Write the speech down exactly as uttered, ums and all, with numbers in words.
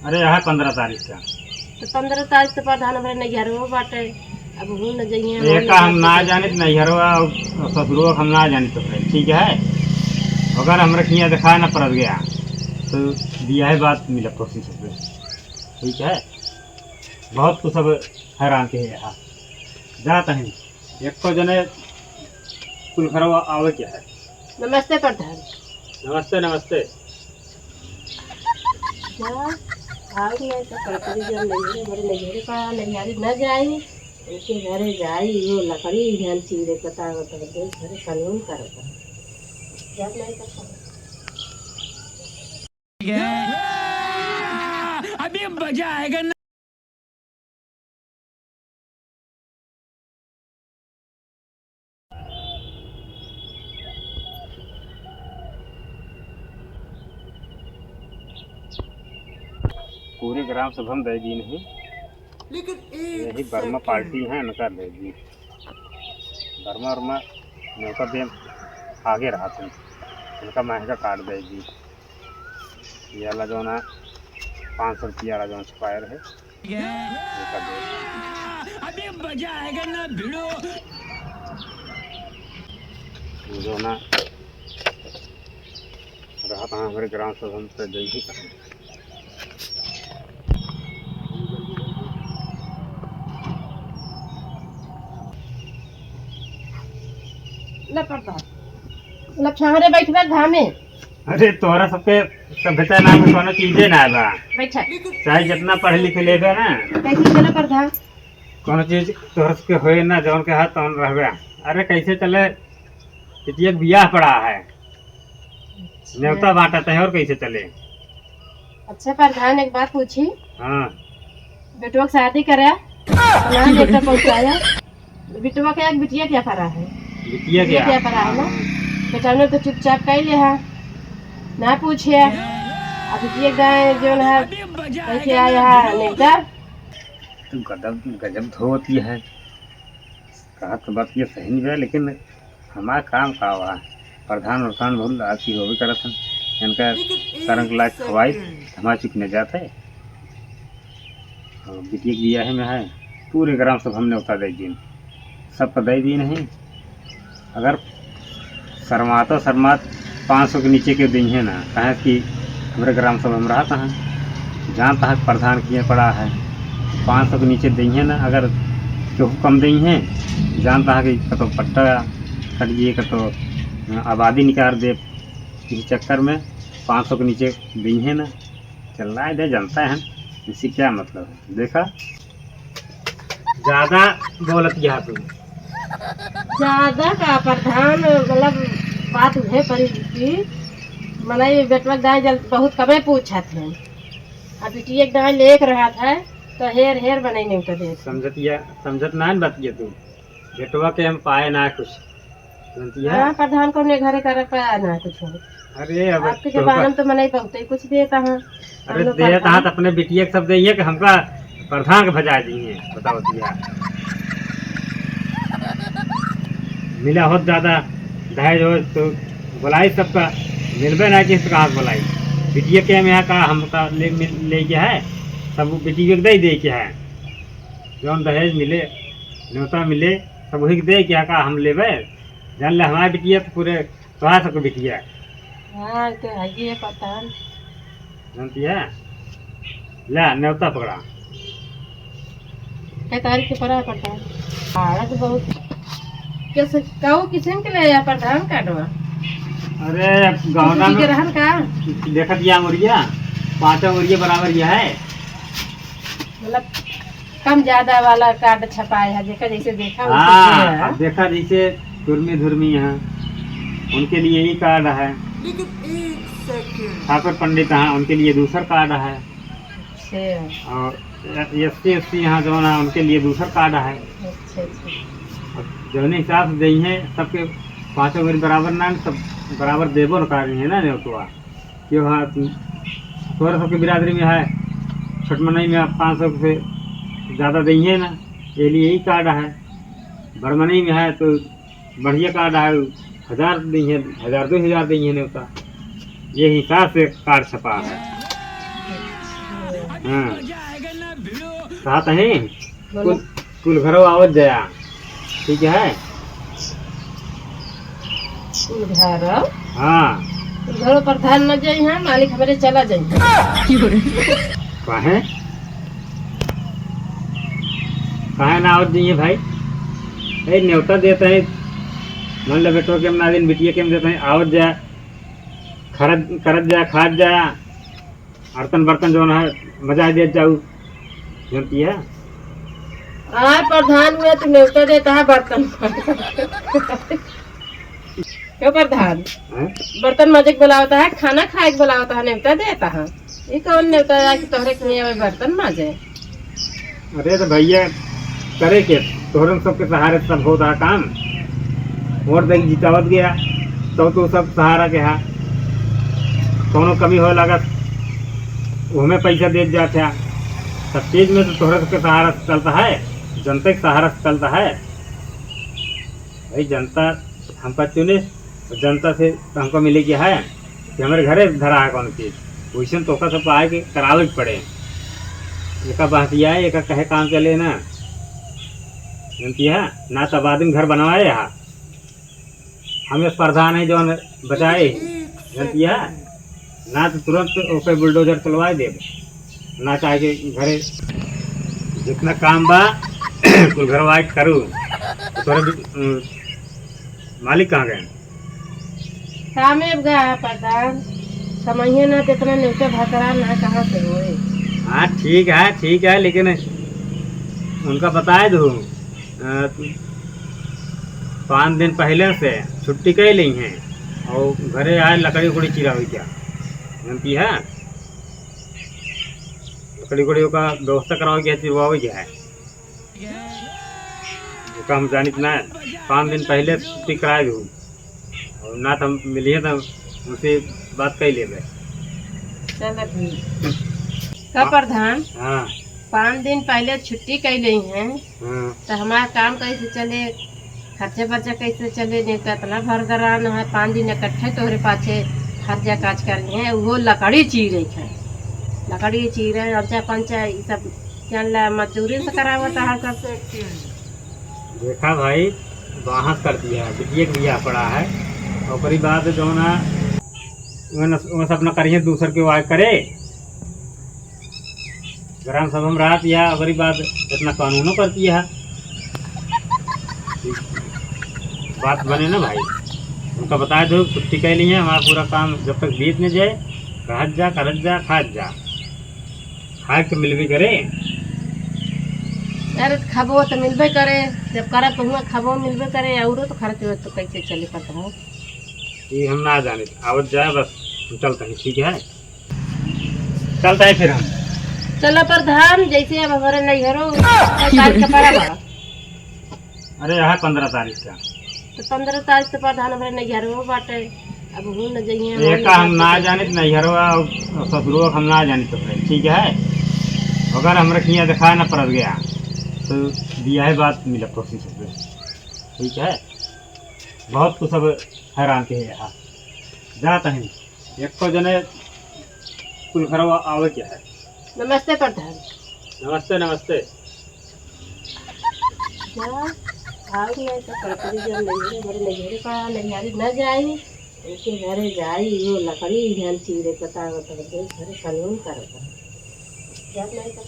अरे, यह है पन्द्रह तारीख का। तो पन्द्रह तारीख तो प्रधान हमारे नैहरवा बाटे, अब हूँ न जइहे, हम एका हम ना जानित, नैहरवा और ससुरवा हम ना जानित तो फिर ठीक है। अगर हमरा किया देखा ना पड़ गया, तो दिया है बात मिलब कोशिश से, ठीक है। बहुत कुछ अब हैरान के है यहाँ, जात हैं। एको जने कुल घरवा आवे के है। नमस्ते प्रधान। नमस्ते, नमस्ते। जा, आवे नहीं तो कड़कड़ी जब नैहरे, बड़े नैहरे का नैहरे न जाई, उनके घरे जाई, वो लकड़ी ध्यान चीरे, बताओ तो घरे कानून करता। जा नहीं तो अभी मजा आएगा ना। पूरे ग्राम सभा में दे दी नहीं, लेकिन एक यही वर्मा second। पार्टी है, इनका दे दी। वर्मा वर्मा न्योता दे आगे रहा थे, इनका महंगा कार्ड दे दी। ये वाला जो ना पाँच सौ रुपया वाला जो छपायर है, ये कर दे। अभी मजा आएगा ना भिड़ो। ये जो ना रहा था हमारे ग्राम सभा में तो जल्दी कहा। ले प्रधान, ले ठहरे बैठबे घामे। अरे तोहरा सबके सभ्यता नाम के कोनो चीजे ना बा। बैठा। चाहे जितना पढ़ लिख लेबे ना। कैसे चला प्रधान? कोनो चीज तोहरा सबके होए ना, जौन के हाथ तौन रहबे। अरे कैसे चले? बिटिया के बियाह पड़ा है। अच्छा। न्योता बांटत है और कैसे चले? अच्छा प्रधान, एक बात पूछी? हाँ। बेटवा के शादी करे, अपना बेटा पहुँचाया। बेटवा के एक बिटिया क्या पड़ा है? बिटिया बिटिया क्या? क्या पड़ा है ना? हाँ। बेटा ने तो चुपचाप कह लिया है, ना पूछे। अब बिटिया गाय जो है, कह के आया है, नहीं डर। तू गजब, गजब धोती है। कहा तो बात ये सही नहीं है, लेकिन हमार काम का हुआ? प्रधान वरधान बहुत लालची होबे करत हन। इनका लेकिन एक करंट लायक खवाई, second। हमार चुप न जाते। और बिटिया के बियाहे में है, पूरे ग्राम सभा में न्योता दे दिन, सबका दे दी नहीं। अगर शर्माता शर्मात पाँच सौ के नीचे के देइहे ना, काहे कि हमरे ग्राम सभा में रहत हैं, जानत हैं प्रधान किए पड़ा है, पाँच सौ के नीचे देइहे ना। अगर केहू कम देइहे, जानत हैं कि कतो पट्टा कट गई, कतो आबादी निकाल दे, इस चक्कर में पाँच सौ के नीचे देइहे ना। चल रहा है, जानता है, इससे क्या मतलब है? देखा, ज्यादा बोलत गया तू। ज्यादा का प्रधान, मतलब, बात उहे परी कि मनई बेटवा के दाई जल बहुत कमे पूछत है। अब बिटिया के दाई लेक रहत है, तो हेर हेर मनई नहीं उतर देत। समझत या, समझत ना है बात ये तू। बेटवा के हम पाए ना कुछ। सुनती है? हाँ, प्रधान को ने घरे करे पाया ना कुछ। अरे, अब आपके तो जमाना में तो मनई बहुते कुछ देता है। अरे, हम लोग देता प्रधान है तो अपने बिटिया के सब देइए कि हमका प्रधान के भजा दिए, बताओ दिया। मिला होत ज्यादा दहेज हो तो बुलाई सबका, मिलबे ना किस कहाँ बुलाई। बिटिया के हम यहाँ का हमका ले, मिल, ले के है, सब बिटिया के दे, दे के है। जौन दहेज मिले, न्योता मिले, सब वही के दे के का हम लेबे। जान ले, हमार बिटिया तो पूरे तोहार सबके बिटिया। हाँ, तो है ये पता है। जानती है? ले, न्योता पकड़ा। कै तारीख के पड़ा है पता है? भारत बहुत। कैसे, कहू किसिम के ले आया प्रधान कार्डवा? अरे, गौना किसी के में रहन का? देखत या अंगुरिया, पाँचों अंगुरिया बराबर ये है। मतलब, कम ज्यादा वाला कार्ड छपाए है, जेकर जैसे देखा वैसे हाँ, दिया है। अब देखा जैसे धुर्मी धुर्मी हैं, उनके लिए ही कार्ड है। लेकिन एक सेकंड। ठाकुर पंडित हैं, उनके लिए दूसर कार्ड है। अच्छा। और एस सी, एस सी यहाँ जो ना, उनके लिए दूसर कार्ड है। अच्छा, अच्छा। अब जौने हिसाब से देइहे, सबके पाँचों बेर बराबर ना, सब बराबर देबो न कर रही है ना, नेवतवा। क्यों हाँ, तू, तोहरे सबके बिरादरी में है, छोट मनई में आप पाँच सौ से ज्यादा देइहे ना, ये लिए ही कार्ड है। बड़ मनई में है तो बढ़िया कार्ड है, हजार देइहे, हजार, दो हजार देइहे नेवता। ये हिसाब से कार्ड छपा है। हाँ। साथ ही बोलो। कुल, कुल घरो आवत जाया, ठीक है? कुल घरो? हाँ। कुल घरो प्रधान न जाई, हाँ, मालिक हमरे चला जाई। काहे? काहे ना आवत जाइए भाई? ए, न्योता देत है, मान ले बेटो के हम ना दिन बिटिया के हम देत है, आवत जा, खरत, करत जा, खात जा, बर्तन बर्तन जौन है, मजा देत जाऊ, जानती है? आय प्रधान हुआ, तू न्योता देता है बर्तन। क्यों प्रधान? हैं? बर्तन माजे के बुलावता है, खाना खाए के बुलावता है, न्योता देता है। ये कौन न्योता है कि तोहरे के लिए आवे बर्तन माजे? अरे तो भैया, करे के, तोहरन सबके सहारे सब होता है काम। वोट देके जितावत गया, तो तू सब सहारा के हा। कौनो कमी होए लागत, ओहमे पैसा देत जात है। सब चीज में तो तोहरे सबके सहारा से चलता है, जनता के सहारा से चलता है। भाई, जनता हमका चुने, तो जनता से तो हमको मिले के है कि हमरे घरे धरा है कौन चीज, वैसे तो ओकर सबको आए के करावे के पड़े। एका बहतिया है, एका कहे काम चले ना, जानती है ना, तब आदमी घर बनवाए हा। हम एक प्रधान है जौन बचाए, जानती है ना, तो तुरंत ओकर बुलडोजर चलवाए देब। ना चाहे के घरे जितना काम बा, कुल घरवा के करू। तो तोरे भी, उम, मालिक कहाँ गए? कामे अब गया है प्रधान, समझिए ना, तो इतना न्योता भतरा ना कहाँ से होए। हाँ, ठीक है, ठीक है, लेकिन उनका बताए दो, अ, पाँच दिन पहले से छुट्टी कइ ली हैं और घरे आए लकड़ी उकड़ी चीरा हुई क्या, जानती है? लकड़ी उकड़ी का व्यवस्था करावे के, चिरवावे के है। ओका हम जानित ना, पाँच दिन पहले छुट्टी कराए दू, और ना तो हम मिलिए तो उनसे बात कर लेबे। चलो ठीक। का प्रधान? हाँ। पाँच दिन पहले छुट्टी कइ ली हैं, हाँ। तो हमार काम कैसे चले? खर्चा बर्चा कैसे चले? नहीं तो इतना भर दरान है, पाँच दिन इकट्ठे तोहरे पाछे खर्चा काज कर लिए हैं, वो लकड़ी चीरे है, लकड़ी चीरे, अरचा पंचा, ये सब चल मजदूरी से करावत है सब। देखा भाई, बाहस कर दिया, बिटिया के बियाह पड़ा है, ओकरी बाद जौन है, वो न, वो सब न करिए, दूसर के वाय करे। ग्राम सभा में रहत या, ओकरी बाद इतना कानूनो करती है। बात बने ना भाई, उनका बताए दो, छुट्टी कइ ली है, हमारा पूरा काम जब तक बीत न जाए, रहत जा, करत जा, खात जा, खाए के मिलबे करे। अरे, खाबो तो मिलबे करे, जब करत हुआ खाबो मिलबे करे, औरो तो खर्च वर्च तो कैसे चले पता हो? ये हम ना जाने, आवत जाए बस, हम चलते हैं, ठीक है? चलता है फिर हम। चलो प्रधान, जैसे अब हमारे नैहरो तारीख का पड़ा बा। अरे, यह है पन्द्रह तारीख का। तो पन्द्रह तारीख से प्रधान हमारे नैहरो बाटे, अब हूँ न जाइए, हम एका हम ना जानित, नैहरो और ससुरो हम ना जानित, तो फिर ठीक है। अगर हमरा किया दिखाए ना पड़ गया, तो दिया है बात मिला कोशिश से, ठीक है। बहुत कुछ अब हैरान के है यहाँ, जात हैं। एको जने कुल घरवा आवे के है। नमस्ते प्रधान। नमस्ते, नमस्ते। जा, आवे नहीं तो कड़कड़ी जब नैहरे, बड़े नैहरे का नैहरे न जाई, ऐसे घरे जाई, वो लकड़ी ध्यान चीरे, पता बता दे, घरे कानून करता। जब नहीं तो